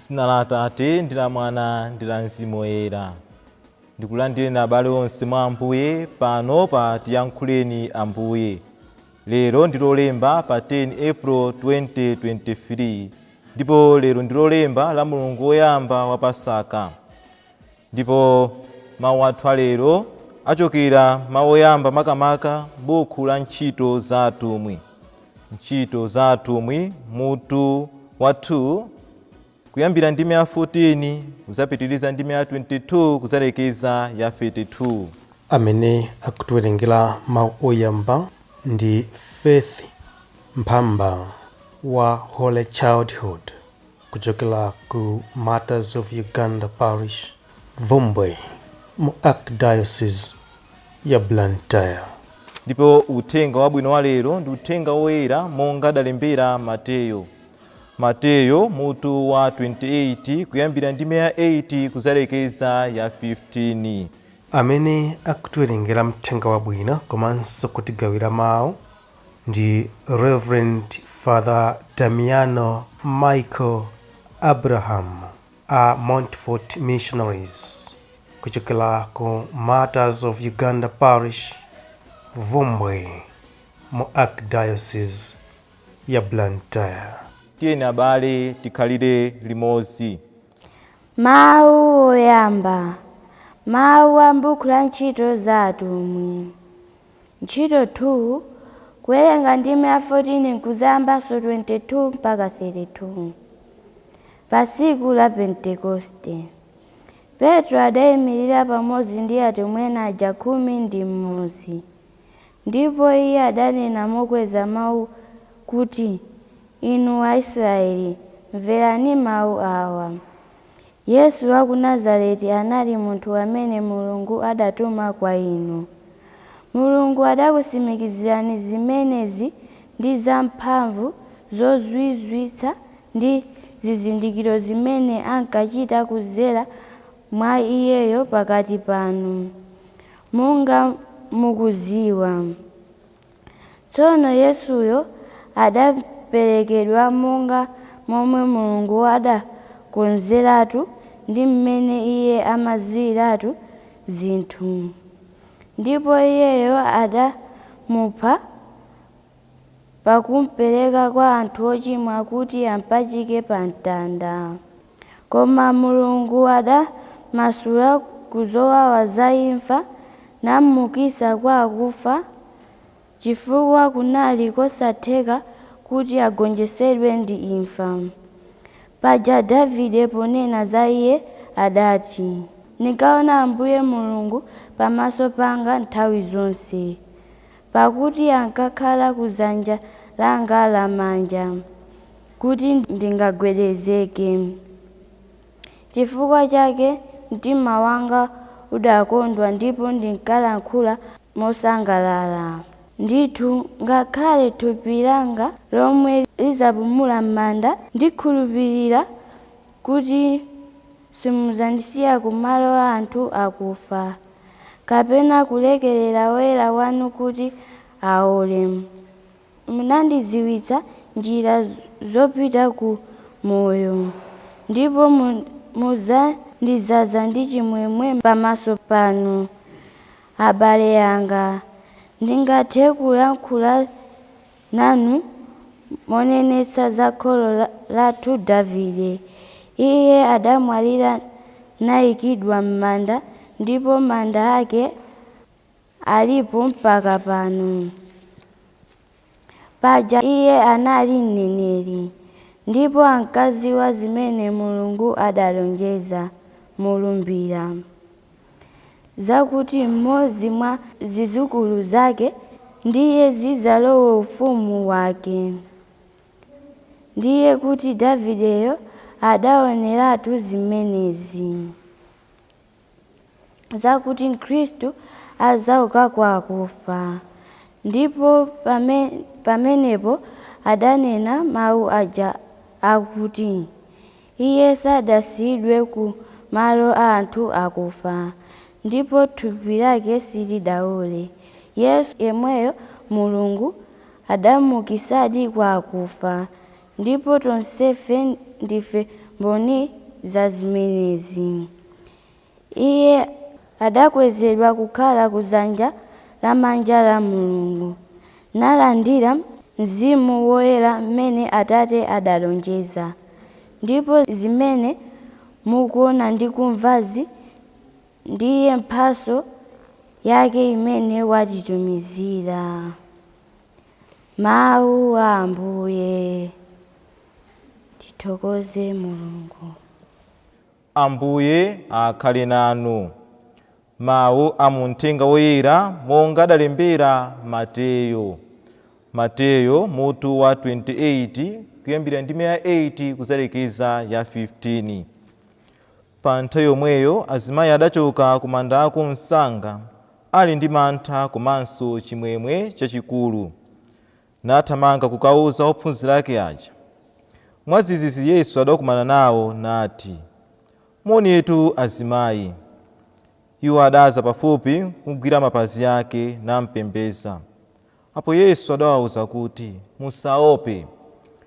Dzina la Atate ndi la Mwana ndi la Mzimu Woyera. Ndikulandireni abale onse mwa Ambuye pano pa Tiyankhuleni Ambuye. Lero ndi Lolemba pa 10 April 2023 ndipo lero ndi Lolemba la Mulungu woyamba wa Pasaka. Ndipo mawu athu alero achokera mawu oyamba makamaka buku la Ntchito za Atumwi. Ntchito za Atumwi mutu wa 2 kuyambira ndime ya 14 kuzapitiriza ndime ya 22 kuzalekeza ya 32. Amene akutiwerengera mawu oyamba ndi Faith Mphamba wa Holy Childhood kuchokera ku Martyrs of Uganda Parish, Bvumbwe, mu Archdiocese ya Blantyre. Ndipo uthenga wabwino wa lero ndi uthenga woyera monga adalembera Mateyo. Mateyo mutu wa 28 kuyambira ndime ya 8 kuzalekeza ya 15. Amene akutiwerengera mthenga wabwino komanso kutigawira mawu ndi Reverend Father Damiano Michael Abraham a Montfort Missionaries kuchokera ku Martyrs of Uganda Parish, Bvumbwe, mu Archdiocese ya Blantyre. Tiyeni abale tikhalire limodzi. Mawu oyamba, mawu a m'buku la Ntchito za Atumwi. Ntchito 2, kuwerenga ndime ya 14 nkuzayambanso 22 mpaka 32. Pa tsiku la Pentekoste, Petro adayimirira pamodzi ndi atumwi ena aja 11. Ndipo iye adanena mokweza mawu kuti, "Inu Aisraeli, mverani mawu awa. Yesu wa ku Nazareti anali munthu amene Mulungu adatuma kwa inu. Mulungu adakutsimikizirani zimenezi ndi zamphamvu zozizwitsa ndi zizindikiro zimene ankachita kudzera mwa iyeyo pakati panu, monga mukudziwa. Tsono Yesuyo adaperekedwa monga momwe Mulungu adakonzeratu ndi mmene iye amadziwiratu zinthu. Ndipo iyeyo adamupha pakumupereka kwa anthu ochimwa kuti amupachike pa mtanda. Koma Mulungu adamumasula ku zowawa za imfa namuukitsa kwa akufa, chifukwa kunali kosatheka kuti agonjetsedwe ndi imfa. Paja Davide ponena za iye adati, 'Ndinkaona Ambuye Mulungu pamaso panga nthawi zonse, pakuti ankakhala kudzanja langa lamanja, kuti ndingagwedezeke. Chifukwa chake mtima wanga udakondwa ndipo ndinkalankhula mosangalala. Ndithu ngakhale thupi langa lomwe lidzapumula m'manda, ndikhulupirira kuti simudzandisiya kumalo a anthu akufa, kapena kulekerera Woyera wanu kuti aole. Munandidziwitsa njira zopita ku moyo, ndipo mudzandidzaza ndi chimwemwe pamaso panu. Abale anga, ndingathe kulankhula nanu monenetsa za kholo lathu Davide. Iye adamwalira nayikidwa m'manda, ndipo manda ake alipo mpaka pano. Paja iye anali mneneri, ndipo ankadziwa zimene Mulungu adalonjeza molumbira, zakuti mmodzi mwa zidzukulu zake ndiye zidzalowe ufumu wake. Ndiye kuti Davideyo adaoneratu zimenezi, zakuti Khristu adzauka kwa akufa. Ndipo pamenepo adanena mawu aja akuti, 'Iye sadasiyidwe ku malo a anthu akufa, ndipo thupi lake silidawole.' Yesu yemweyo Mulungu adamuukitsadi kwa akufa, ndipo tonsefe ndife mboni za zimenezi. Iye adakwezedwa kukhala kudzanja lamanja la Mulungu, nalandira Mzimu Woyera mmene Atate adalonjeza. Ndipo zimene mukuona ndi kumvazi ndiye mphatso yake imene watitumizira. Mawu a Ambuye. Tithokoze Mulungu. Ambuye akhale nanu. Mawu a mu Mthenga Woyera monga adalembera Mateyo. Mateyo mutu wa 28 kuyambira ndime ya 8 kuzalekeza ya 15. Pa nthawi yomweyo azimayi adachoka ku mandako msanga ali ndi mantha komanso chimwemwe chachikulu, nathamanga kukauza ophunzira ake aja. Mwadzidzidzi Yesu adakumana nawo nati, "Moni yetu azimayi." Iwo adaza pafupi kugwira mapazi ake nampembedza. Apo Yesu adawawuza kuti, "Musaope,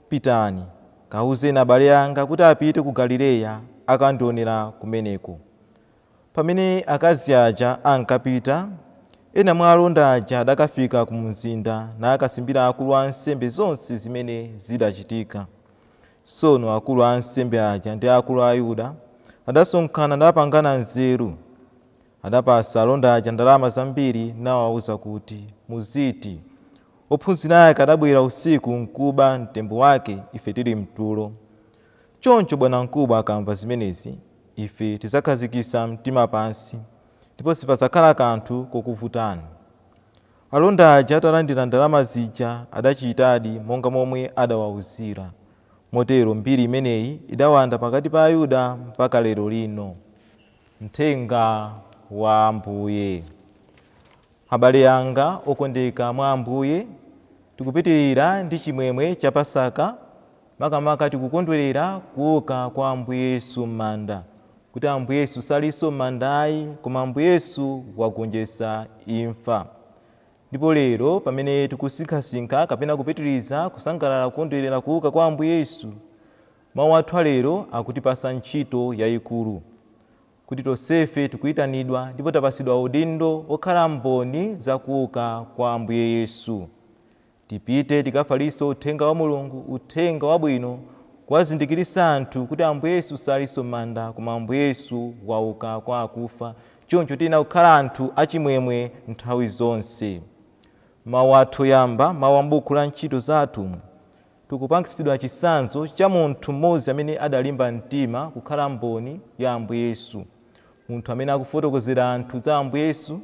pitani kauzeni abale anga kuti apite ku Galileya akandionera kumeneko." Pamene akazi aja ankapita, ena mwa alonda aja adakafika ku mzinda nakasimbira akulu a ansembe zonse zimene zidachitika. Tsono akulu a ansembe aja ndi akulu a Ayuda adasonkhana napangana nzeru. Adapasa alonda aja ndalama zambiri nawawuza kuti, "Muziti, ophunzira ake adabwera usiku nkuba mtembo wake ife tili mtulo. Choncho bwanamkubwa akamva zimenezi, ife tidzakhazikitsa mtima pansi, ndipo sipadzakhala kanthu kokuvutani." Alonda aja atalandira ndalama zija adachitadi monga momwe adawawuzira. Motero mbiri imeneyi idawanda pakati pa Ayuda mpaka lero lino. Mthenga wa Ambuye. Abale anga okondeka mwa Ambuye, tikupitirira ndi chimwemwe cha Pasaka, makamaka tikukondwerera kuuka kwa Ambuye Yesu m'manda, kuti Ambuye Yesu salinso m'manda ayi, koma Ambuye Yesu wagonjetsa imfa. Ndipo lero pamene tikusinkhasinkha kapena kupitiriza kusangalala kukondwerera kuuka kwa Ambuye Yesu, mawu athu alero akutipasa ntchito yayikulu, kuti tonsefe tikuyitanidwa ndipo tapasidwa udindo wokhala mboni za kuuka kwa Ambuye Yesu. Tipite tikafalitse uthenga wa Mulungu, uthenga wabwino, kuwazindikiritsa anthu kuti Ambuye Yesu salinso m'manda, koma Ambuye Yesu wauka kwa akufa. Choncho tiyenera kukhala anthu achimwemwe nthawi zonse. Mawu athu oyamba, mawu a m'buku la Ntchito za Atumwi, tikupatsidwa chitsanzo cha munthu mmodzi amene adalimba mtima kukhala mboni ya Ambuye Yesu. Munthu amene akufotokozera anthu za Ambuye Yesu,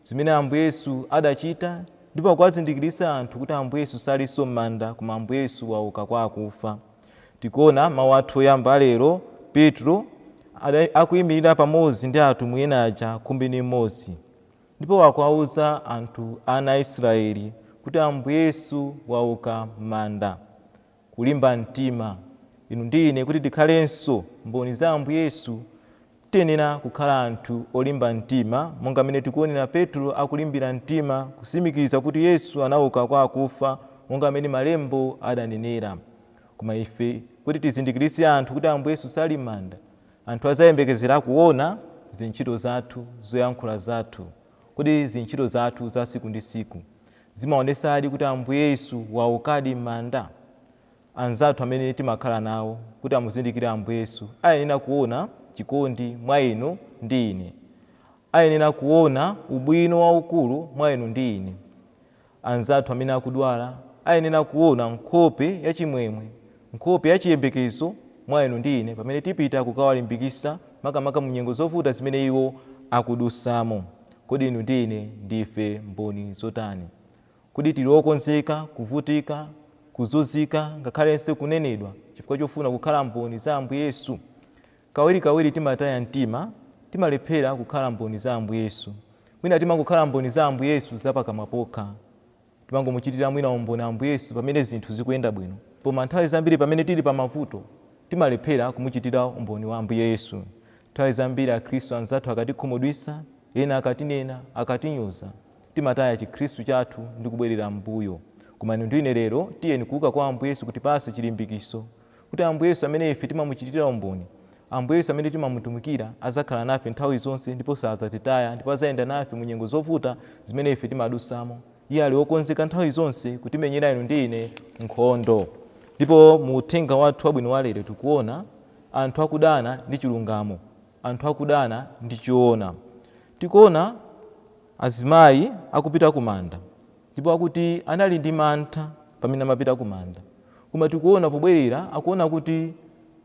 zimene Ambuye Yesu adachita, ndipo akuwazindikiritsa anthu kuti Ambuye Yesu salinso m'manda, koma Ambuye Yesu wauka kwa akufa. Tikuona mawu athu oyamba lero, Petro akuyimirira pamodzi ndi atumwi ena aja 11, ndipo akuwauza anthu ana a Israeli kuti Ambuye Yesu wauka m'manda. Kulimba mtima, inu ndi ine kuti tikhalenso mboni za Ambuye Yesu, tiyenera kukhala anthu olimba mtima, monga mmene tikuonera Petro akulimbira mtima kutsimikiza kuti Yesu anauka kwa akufa monga mmene malembo adanenera. Koma ife kuti tizindikiritse anthu kuti Ambuye Yesu sali m'manda, anthu adzayembekezera kuona zintchito zathu, zoyankhula zathu. Kodi zintchito zathu za tsiku ndi tsiku zimaonetsadi kuti Ambuye Yesu waukadi m'manda? Anzathu amene timakhala nawo kuti amuzindikire Ambuye Yesu ayenera kuona chikondi mwa inu ndi ine. Ayenera kuona ubwino waukulu mwa inu ndi ine. Anzathu amene akudwala ayenera kuona nkhope yachimwemwe, nkhope yachiyembekezo mwa inu ndi ine pamene tipita kukawalimbikitsa, makamaka mu nyengo zovuta zimene iwo akudutsamo. Kodi inu ndi ine ndife mboni zotani? Kodi tili okonzeka kuvutika, kuzunzika, ngakhalenso kunenedwa chifukwa chofuna kukhala mboni za Ambuye Yesu? Kawirikawiri timataya mtima, timalephera kukhala mboni za Ambuye Yesu. Mwina timangokhala mboni za Ambuye Yesu zapakamwa pokha. Timangomuchitira mwina umboni Ambuye Yesu pamene zinthu zikuyenda bwino. Koma nthawi zambiri pamene tili pa mavuto, timalephera kumuchitira umboni wa Ambuye Yesu. Nthawi zambiri Akhristu anzathu akatikhumudwitsa, ena akatinena, akatinyoza, timataya chikhristu chathu ndi kubwerera m'mbuyo. Koma inu ndi ine lero, tiyeni kuuka kwa Ambuye Yesu kutipatse chilimbikitso, Kuti Ambuye Yesu amene ife timamuchitira umboni, Ambuye Yesu amene timamutumikira, adzakhala nafe nthawi zonse ndipo sadzatitaya, ndipo adzayenda nafe mu nyengo zovuta zimene ife timadusamo. Iye ali wokonzeka nthawi zonse kutimenyera inu ndi ine nkhondo. Ndipo mu uthenga wathu wabwino wa lero tikuona anthu akudana ndi chilungamo, anthu akudana ndi choona. Tikuona azimayi akupita kumanda ndipo akuti anali ndi mantha pamene amapita kumanda. Koma tikuona pobwerera akuona kuti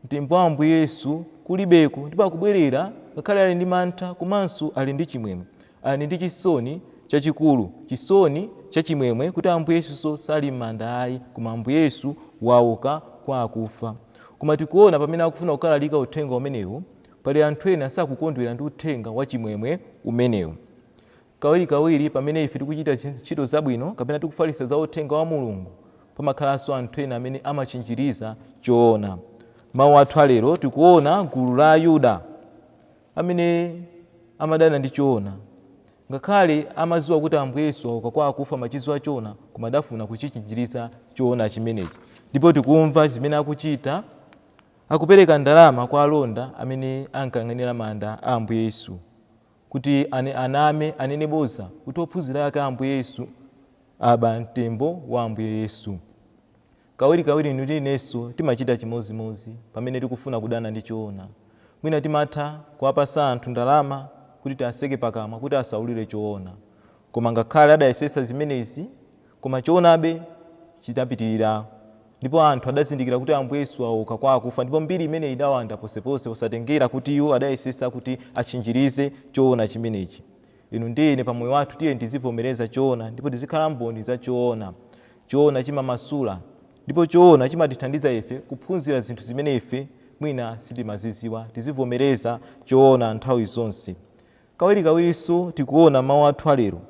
mtembo wa Ambuye Yesu kulibeko, ndipo akubwerera ngakhale ali ndi mantha komanso ali ndi chimwemwe, ali ndi chisoni chachikulu, chisoni chachimwemwe kuti Ambuye Yesunso sali m'manda ayi, koma Ambuye Yesu wauka kwa akufa. Koma tikuona pamene akufuna kukalalika uthenga umenewu, pali anthu ena sakukondwera ndi uthenga wachimwemwe umenewu. Kawirikawiri pamene ife tikuchita ntchito zabwino kapena tikufalitsa za uthenga wa Mulungu, pamakhalanso anthu ena amene amachinjiriza choona. Mawu athu alero tikuona gulu la Ayuda amene amadana ndi choona. Ngakhale amadziwa kuti Ambuye Yesu wauka kwa akufa, amachidziwa choona, koma adafuna kuchichinjiriza choona chimenechi. Ndipo tikumva zimene akuchita, akupereka ndalama kwa alonda amene ankayang'anira manda a Ambuye Yesu kuti aname, anene boza kuti ophunzira ake a Ambuye Yesu aba mtembo wa Ambuye Yesu. Kawirikawiri inu ndi inenso timachita chimodzimodzi pamene tikufuna kudana ndi choona. Mwina timatha kuwapatsa anthu ndalama kuti tiwatseke pakamwa kuti asaulule choona. Koma ngakhale adayesetsa zimenezi, koma choonabe chidapitirira ndipo anthu adazindikira kuti Ambuye Yesu auka kwa akufa, ndipo mbiri imeneyi idawanda ponseponse posatengera kuti iwo adayesetsa kuti atchinjirize choona chimenechi. Inu ndi ine pamoyo wathu tiyeni tizivomereza choona ndipo tizikhala mboni za choona. Choona chimamasula ndipo choona chimatithandiza ife kuphunzira zinthu zimene ife mwina sitimazidziwa. Tizivomereza choona nthawi zonse. Kawirikawirinso tikuona mawu athu alero,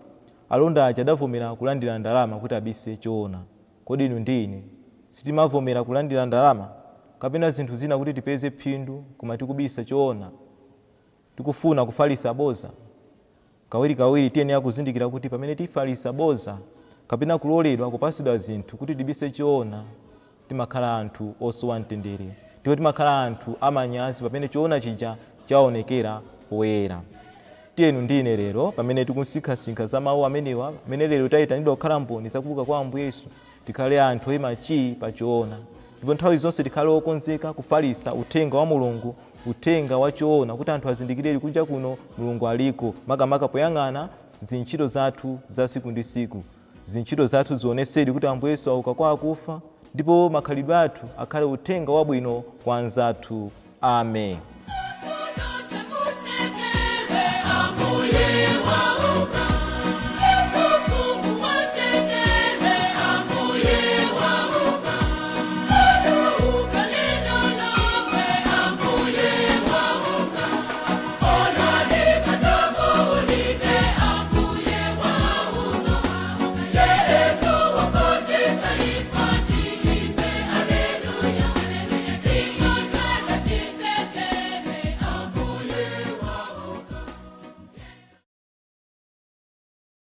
alonda aja adavomera kulandira ndalama kuti abise choona. Kodi inu ndi ine sitimavomera kulandira ndalama kapena zinthu zina kuti tipeze phindu koma tikubisa choona? Tikufuna kufalitsa boza? Kawirikawiri tiyenera kuzindikira kuti pamene tifalitsa boza kapena kuloledwa kupatsidwa zinthu kuti tibise choona, timakhala anthu osowa mtendere ndipo timakhala anthu amanyazi pamene choona chija chaonekera poyera. Tiyeni inu ndi ine lero pamene tikusinkhasinkha za mawu amenewa, amene lero tayitanidwa kukhala mboni za kuuka kwa Ambuye Yesu, tikhale anthu oima chii pa choona ndipo nthawi zonse tikhale okonzeka kufalitsa uthenga wa Mulungu, uthenga wa choona, kuti anthu azindikire kunja kuno Mulungu aliko, makamaka poyang'ana zintchito zathu za tsiku ndi tsiku. Zintchito zathu zionetsedi kuti Ambuye Yesu auka kwa akufa ndipo makhalidwe athu akhale uthenga wabwino kwa anzathu. Amen.